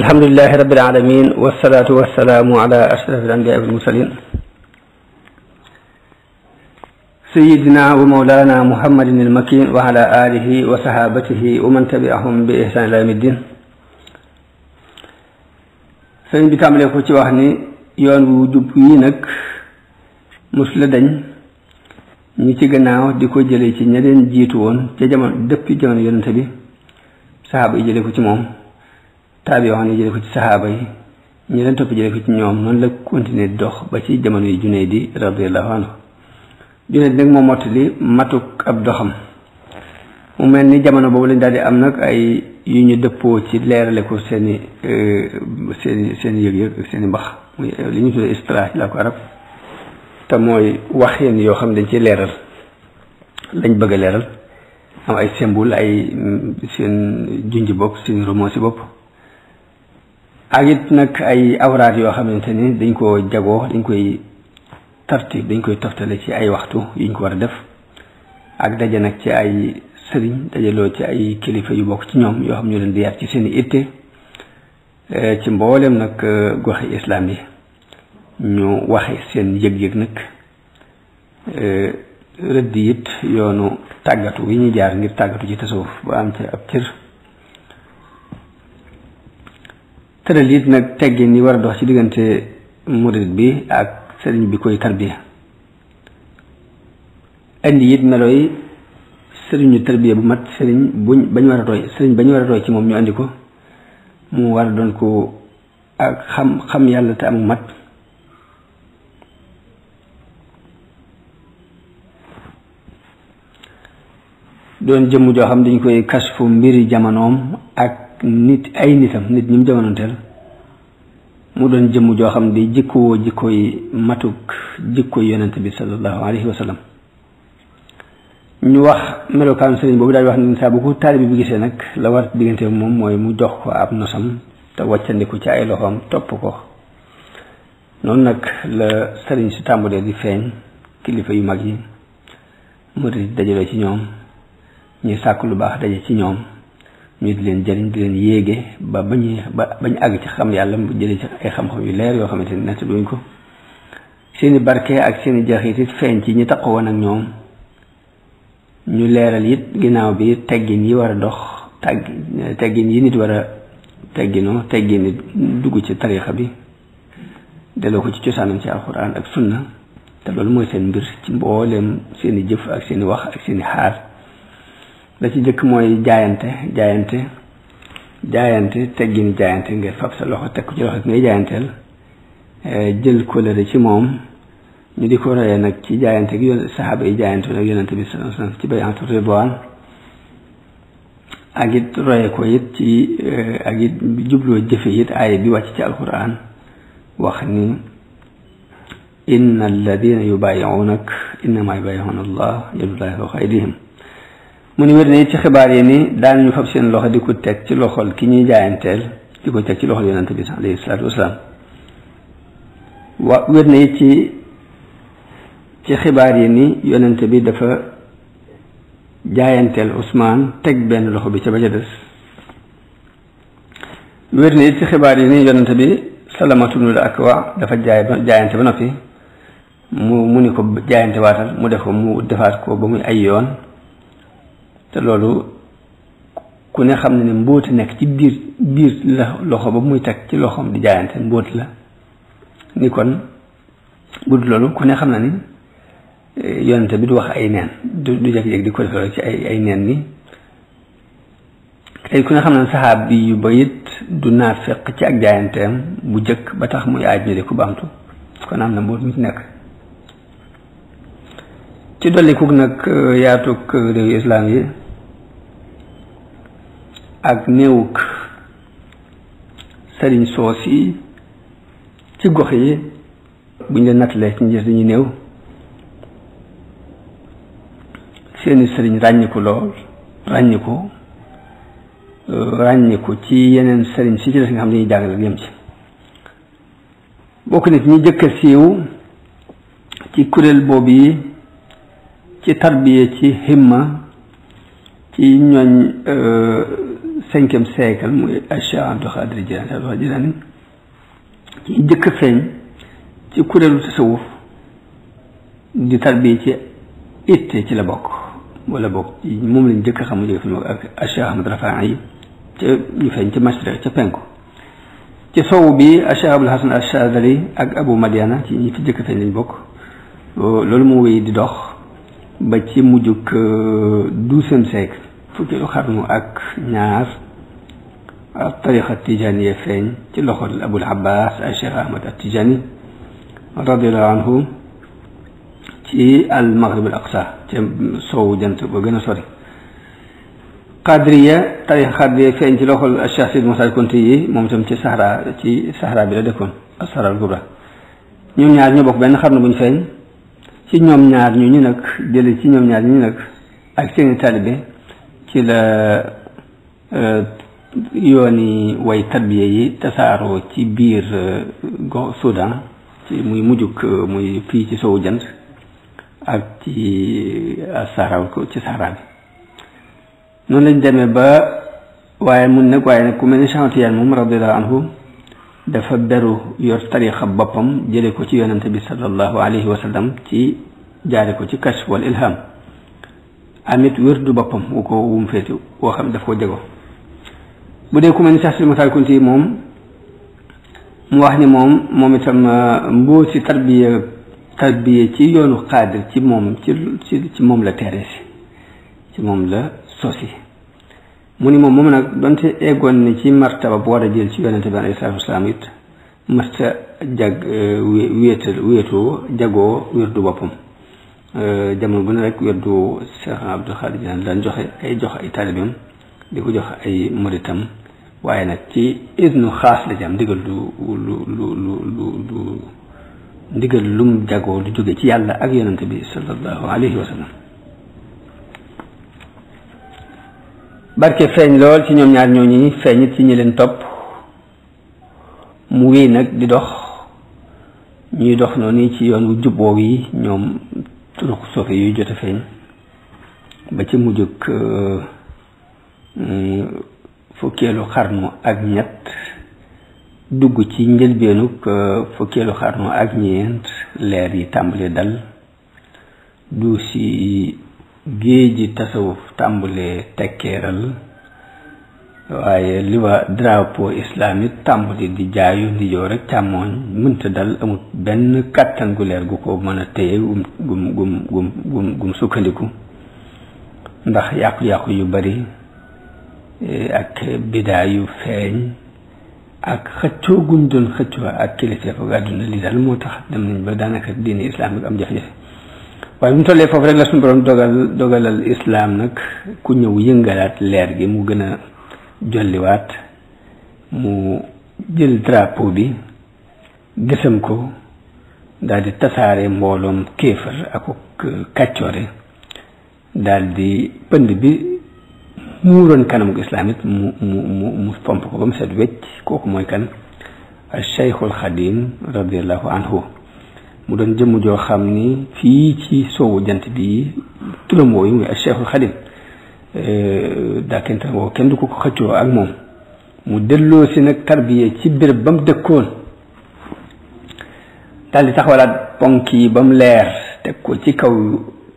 الحمد لله رب العالمين والصلاة والسلام على أشرف الأنبياء والمرسلين سيدنا ومولانا محمد المكين وعلى آله وصحابته ومن تبعهم بإحسان إلى يوم الدين. sëñ bi tàmbalee ko ci wax ni yoon wu jub yi nag mus la dañ ñi ci gannaaw di ko jëlee ci ña leen jiitu woon ca jamono depuis jamono yonente bi saxaaba yi jëlee ko ci moom taabiyoon yi jëlee ko ci saxaaba yi ñi leen topp jëlee ko ci ñoom noonu la continuer di dox ba ci jamono yi Junayd radiyallahu anhu. Junayd nag moo mottali matuk ab doxam mu mel ni jamono boobu lañ daal di am nag ay yu ñu dëppoo ci leerale ko seeni yëg-yëg ak seeni mbax muy li ñu tuddee istilaah ci làkku arab te mooy waxin yoo xam ne dañ ci leeral lañ bëgg a leeral am ay symbole ay seen junj bopp seen roman si bopp ak it nag ay awraat yoo xamante ni dañ ko jagoo dañ koy tartib dañ koy toftale ci ay waxtu yuñ ko war a def ak daje nag ci ay sëriñ dajaloo ci ay kilifa yu bokk ci ñoom yoo xam ñu leen di yar ci seen i itte ci mboolem nag goxi islam yi ñu waxe seen yëg-yëg nag rëdd it yoonu tàggatu wi ñu jaar ngir tàggatu ci tasawuf ba am ci ab cër tëral it nag teggin yi war a dox ci diggante murid bi ak sëriñ bi koy tarbiya indi it meloy sëriñu tarbiya bu mat sëriñ bañ war a roy ci moom ñu andi ko mu war a doon ko ak xam yàlla te am mat doon jëmm joo xam dañ koy kasfu mbiri jamonoom ak nit ñi mu jamonoonteel mu doon jëmm joo xam di jikkoo jikkoy matuk jikkoy yonent bi sallallahu alayhi wa sallam. ñu wax melokaan sëriñ boobu daal di wax ne saa bu ko taalibe bi gisee nag la war diggante moom mooy mu jox ko ab nosam te wàccandiku ci ay loxoom topp ko noonu nag la sëriñ si tàmbalee di feeñ kilifa yu mag yi murid dajaloo ci ñoom ñuy sàkk lu baax daje ci ñoom ñu di leen jëriñ di leen yéege ba bañ àgg ci xam yàlla mu jëlee ci ay xam-xam yu leer yoo xamante ni nett duñ ko seeni barke ak seeni jaxit it feeñ ci ñi taqoo woon ak ñoom ñu leeral it ginnaaw bi teggin yi war a dox teggin yi nit war a tegginoo teggin it dugg ci tarixa bi delloo ko ci cosaanam ci alxuraan ak sunna te loolu mooy seen mbir ci mbooleem seeni jëf ak seeni wax ak seeni xaar la ci jëkk mooy jaayante teggin jaayante nga fab sa loxo teg ko ci loxo ngay jaayanteel jël kóllëre ci moom ñu di ko royee nag ci jaayante gi saxaaba yi jaayante nag yonente bi sallallahu alayhi wasallam ci bay'atu ridwaan ak it royee ko it ci ak it jubloo jëfe it aaya bi wàcc ci alquran wax ni inna alladina yubayi'unak innama yubayi'una allah yadullahi fawqa aydihim mu ni wér ne ci xibaar yi ni daañu fab seen loxo di ko teg ci loxol ki ñuy jaayanteel di ko teg ci loxol yonente bi alayhi salaatu wasalaam wér ne ci xibaar yi ni yonente bi dafa jaayanteel Usmaan teg benn loxo bi ca ba ca des wér na it ci xibaar yi ni yonente bi Salamatu bnul Akwa dafa jaayante ba noppi mu ni ko jaayante waatal mu def ko mu defaat ko ba muy ay yoon te loolu ku ne xam ne ne mbóoti nekk ci biir la loxo ba muy teg ci loxoom di jaayante mbóot la ni kon bu dul loolu ku ne xam na ni yonente bi du wax ay neen du jékki-jékki di ko defee ci ay neen ni tey ku ne xam ne saxaab bi yu ba it du naafeq ci ak jaayanteem bu jëkk ba tax muy aaj ñu di ko baamtu kon am na mboot mu ci nekk ci dollikuk nag yaatuk réewu islam yi ak néewuk sëriñ soos yi ci gox yi buñ leen nattalee ci njës dañuy néew seeni sëriñ ràññiku ci yeneen sëriñ si ci des nga xam ne dañuy jàngale ak yem ci bokk na ci ñi jëkk a siiw ci kuréel boobu yi ci tarbiya ci himma ci ñooñ cinquième siècle muy Cheikh Abdul Qadir Jilani ci jëkk feeñ ci kuréelu tasawuf di tarbiya ci itte ci la bokk wala bokk moom lañ jëkk xam mu jóge fi ak Cheikh Ahmad Rafa'i ca ñu feeñ ci Mashriq ca penku ci sowu bi Cheikh Abul Hasan Ash-Shadhili ak Abu Madiana ci ñi fi jëkk feeñ lañ bokk loolu mu wéy di dox ba ci mujjug 12e siècle fukkeelu xarnu ak ñaar tariqa tijaniya feeñ ci loxol Abul Abbas ay Cheikh Ahmad at-Tijani radiyallahu anhu ci al maghrib al aqsa ci soowu jant ba gën a sori qadriya tariqa qadriya feeñ ci loxol Cheikh Sidi Moussa Konti yi moom itam ci Sahara bi la dëkkoon as-Sahara al-Kubra ñoom ñaar ñoo bokk benn xarnu buñ feeñ ci ñoom ñaar ñu nag jële ci ñoom ñaar ñu nag ak seeni taalibe ci la yooni way tarbiya yi tasaaroo ci biir Soudan ci muy mujjug muy fii ci sowu jant ak ci Sahara ci Sahara bi noonu lañ demee ba waaye nag ku mel ni Cheikh Tijaan moom radiyallahu anhu dafa beru yor tariqa boppam jële ko ci yonente bi sallallahu alayhi wa sallam ci jaare ko ci kashf wal ilham amit wérdu boppam wu ko wum féeti woo xam daf ko jego bu dee ku mel ni Cheikh Sidi Moussa Konti moom mu wax ni moom itam mbooti tarbiya ci yoonu xaadir ci moom la teere ci moom la sosi mu ni moom nag donte eggoon ni ci martaba bu war a jël ci yonente bi alayhi salaatu wasalaam it masta wéetoo jagoo wérdu boppam jamono bu ne rek wérdu Cheikh Abdul Qadir Jilani daan jox ay taalibeem di ko jox ay muritam waaye nag ci idnu xaas la ci am ndigal ndigal lum jagoo du jóge ci yàlla ak yonente bi sallallahu alayhi wa sallam barke feeñ lool ci ñoom ñaar ñooñu feeñit ci ñi leen topp mu wéy nag di dox ñuy dox noonu ci yoon wu jub woow yi ñoom turuq sofe yuy jote feeñ ba ci mujjug fukkeelu xarnu ak ñett dugg ci njëlbeenug fukkeelu xarnu ak ñeent leer yi tàmbale dal du si géeji tasawuf tàmbale tekkeeral waaye li wa drapeau islamique tàmbale di jaayu ndijoo rek càmmooñ mënta dal amut benn kàttan gu leer gu ko mën a téye gum sukkandiku ndax yàqu-yàqu yu bari ak bidaa yu feeñ ak xëccoo guñ doon xëccoo ak kilifteef ak àdduna li daal moo tax dem nañ ba daanaka diine islamique am jafe-jafe waaye mu tollee foofu rek la suñu borom dogalal islam nag ku ñëw yëngalaat leer gi mu gën a jolliwaat mu jël drapeau bi gësam ko daal di tasaare mbooloom kéefar ak kàccoore daal di pënd bi muuroon kanamuk islam it mu pomp ko ba mu set wecc kooku mooy kan al Cheikhul Xadim radiallahu anhu mu doon jëmm joo xam ni fii ci soowu jant bi turam wooyu muy al Cheikhul Xadim daakente woo kenn du ko xëccoo ak moom mu delloo si nag tarbiye ci béréb ba mu dëkkoon daal di taxawalaat ponk yi ba mu leer teg ko ci kaw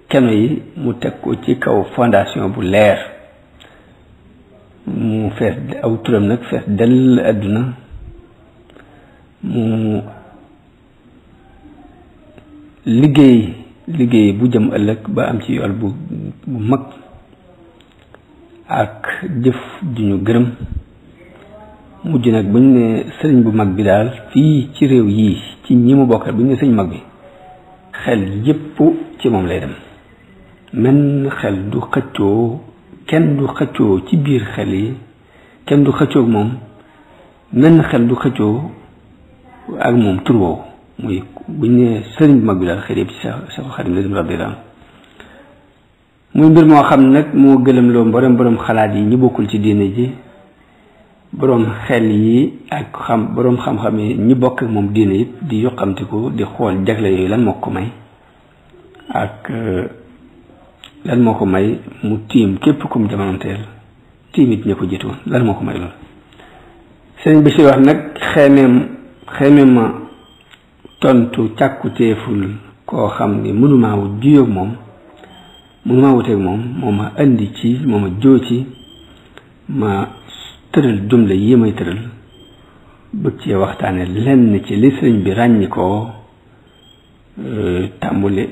keno yi mu teg ko ci kaw fondation bu leer mu fees aw turam nag fees dell àdduna mu liggéey bu jëm ëllëg ba am ci yool bu mag ak jëf ju ñu gërëm mujj nag buñ ne sëriñ bu mag bi daal fii ci réew yii ci ñi mu bokkal buñ ne sëriñ mag bi xel yépp ci moom lay dem menn xel du xëccoo kenn du xëccoo ci biir xel yi kenn du xëccoo ak moom menn xel du xëccoo ak moom tur woowu muy buñ ne sëriñ bu mag bi daal xel yépp ci Cheikh Xadim la dem radiyallahu anhu muy mbir moo xam nag moo gëlëm loo borom xalaat yi ñi bokkul ci diine ji borom xel yi ak borom xam-xam yi ñi bokk ak moom diine it di yoqamtiku di xool jagle yooyu lan moo ko may ak lan moo ko may mu tiim képp kum jamonoonteel timit ña ko jiitu woon lan moo ko may loolu sëriñ bi si wax nag xeemeem ma tontu càkkuteeful koo xam ni mënumaa wut juyoog moom mënumaa wuteeg moom moo ma andi ci moo ma joo ci ma tëral jumla yi may tëral bëgg cee waxtaane lenn ci li sëriñ bi ràññi koo tàmbule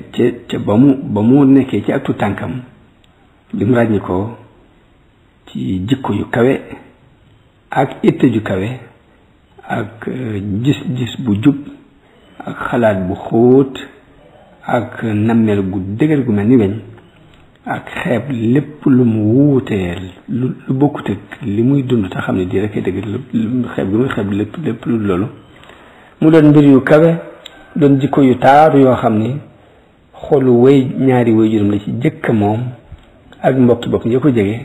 ca ba mu nekkee ci aktu tànkam li mu ràññi koo ci jikko yu kawe ak itte ju kawe ak gis bu jub ak xalaat bu xóot ak nammeel gu dëgër gu mel ni weñ ak xeeb lépp lu mu wuuteel lu bokkut ak li muy dund te xam ne di rekk dëgg xeeb gi muy xeeb lépp lu loolu mu doon mbir yu kawe doon jikko yu taaru yoo xam ni xolu ñaari way juróom la ci jëkk moom ak mbokki bopp ya ko jege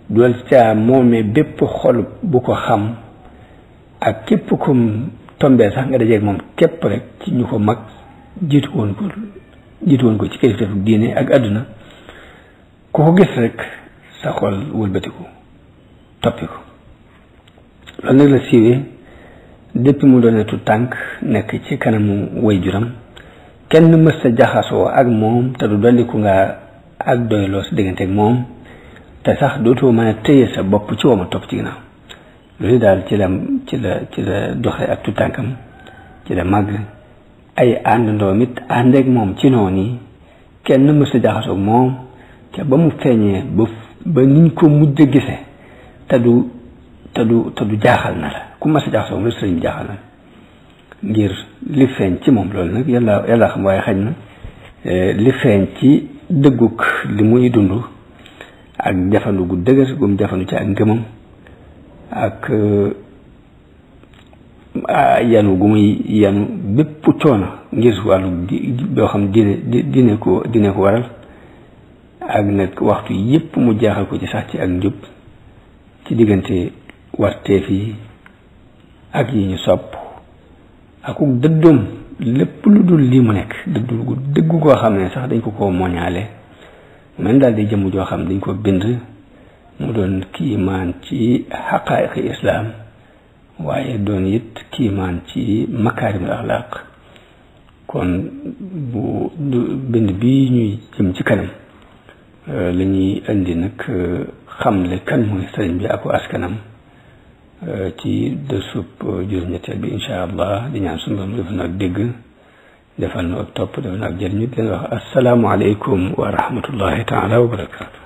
dool ca moomee bépp xol bu ko xam ak képp kum tombee sax nga dajeeg moom képp rek ci ñu ko mag jiitu woon ko ci kilifteefu diine ak àdduna ku ko gis rek sa xol wëlbatiku toppi ko loolu nag la siiwee depuis mu doon tu tànk nekk ci kanamu way juram kenn mës sa jaxasoo ak moom te du dolliku nga ak doyloo sa diggante ak moom te sax dootoo mën a téye sa bopp ci woma topp ci ginnaaw loolu daal ci la doxe ak tu tànkam ci la màgg ay àndandoom it àndeek moom ci noonu yi kenn mës sa jaxasoo ak moom te ba mu feeñee ba niñ ko mujj gise te du jaaxal na la ku mas a jaxasoo moom sëriñ jaaxal na la ngir li feeñ ci moom loolu nag yàlla xam waaye xañ na li feeñ ci dëgguk li muy dund ak jafandu gu dëgër gu mu jafandu ci ak ngëmam ak yanu gu muy yanu bépp coono ngir wàllu boo xam dine ko waral ak nag waxtu yépp mu jaaxal ko ci sax ci ak njub ci diggante warteef yi ak yi ñu sopp ak dëddoom lépp lu dul lii mu nekk dëggu koo xam ne sax dañ ko moñaale man daal di jëmm joo xam dañ ko bind mu doon kiimaan ci xaqaayiqi islaam waaye doon it kiimaan ci makaarimul axlaaq kon bu bind bi ñuy jëm ci kanam la ñuy indi nag xamle kan mooy sëriñ bi ak askanam ci dërsub juróom-ñetteel bi insha allah di ñaan suñu borom defal na ak dégg defal na ak topp defal na ak jëriñu di leen wax assalaamu aleykum wa rahmatullahi taala wa barakaatu